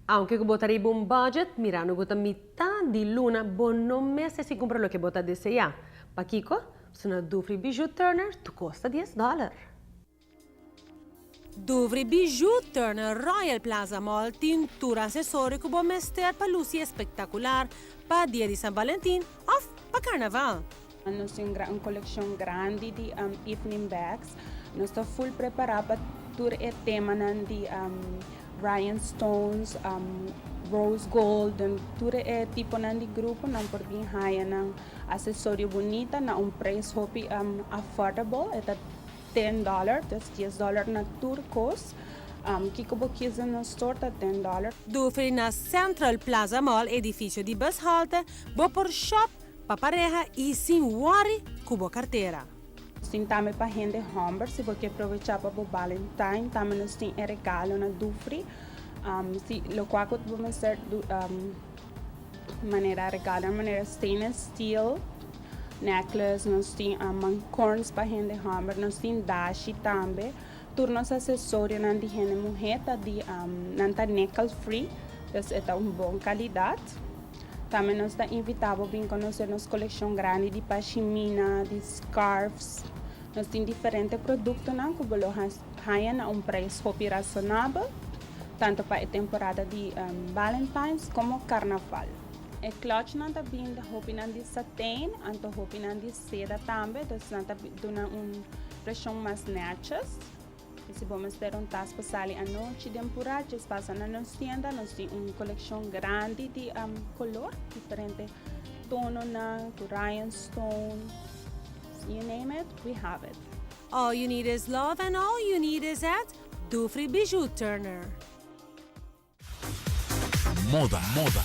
Aunke ku bo ta riba un budget, mirando ku ta mitar di luna, bo no mester sin kumpra loke bo ta deseá. Pakiko? Pasobra na Dufry Bijou Turner tur kos ta 10 dòler. Dufry Bijou Turner Royal Plaza Mall tin tur aksesorio ku bo mester pa lusi espektakular pa dia di San Valentin òf pa karnaval. Nos tin un kolekshon grandi di evening bags. Nos ta full prepará pa tur e temanan di rhinestones, rose gold, tur e tiponan di grupo nan por bin haya nan aksesorio bunita na un prijs hopi affordable. E ta $10, dus $10 na tur kos. Kiko bo kies na store ta $10. Dufry na Central Plaza Mall, edifisio di bushalte, bo por shop pa pareha i sin worry ku bo kartera. Tin tambe pa hende hòmber, si bo ke aprovechá pa bo Valentine, tambe nos tin e regalo na Dufry. Si loke ku bo mester manera regalo, manera stainless steel necklace, nos tin mancorns pa hende hòmber, nos tin dashi tambe. Tur nos aksesorionan di hende muhé ta di nan ta nickel free, dus e ta un bon kalidat. Tambe nos ta invitá bo bin konosé nos kolekshon grandi di pashmina, di scarves. Nos tin diferente produktonan ku bo lo haña na un prijs hopi rasonabel, tantu pa e temporada di Valentine's komo karnaval. E clutch nan ta bin hopi nan di satin, anto hopi nan di seda tambe, dus nan ta duna un impreshon mas netjes. Si bo mester un tas pa sali anochi den purá, pasa na nos tienda, nos tin un kolekshon grandi di koló, diferente tononan, rhinestone, you name it, we have it. All you need is love and all you need is at Dufry Bijou Turner. Moda, moda.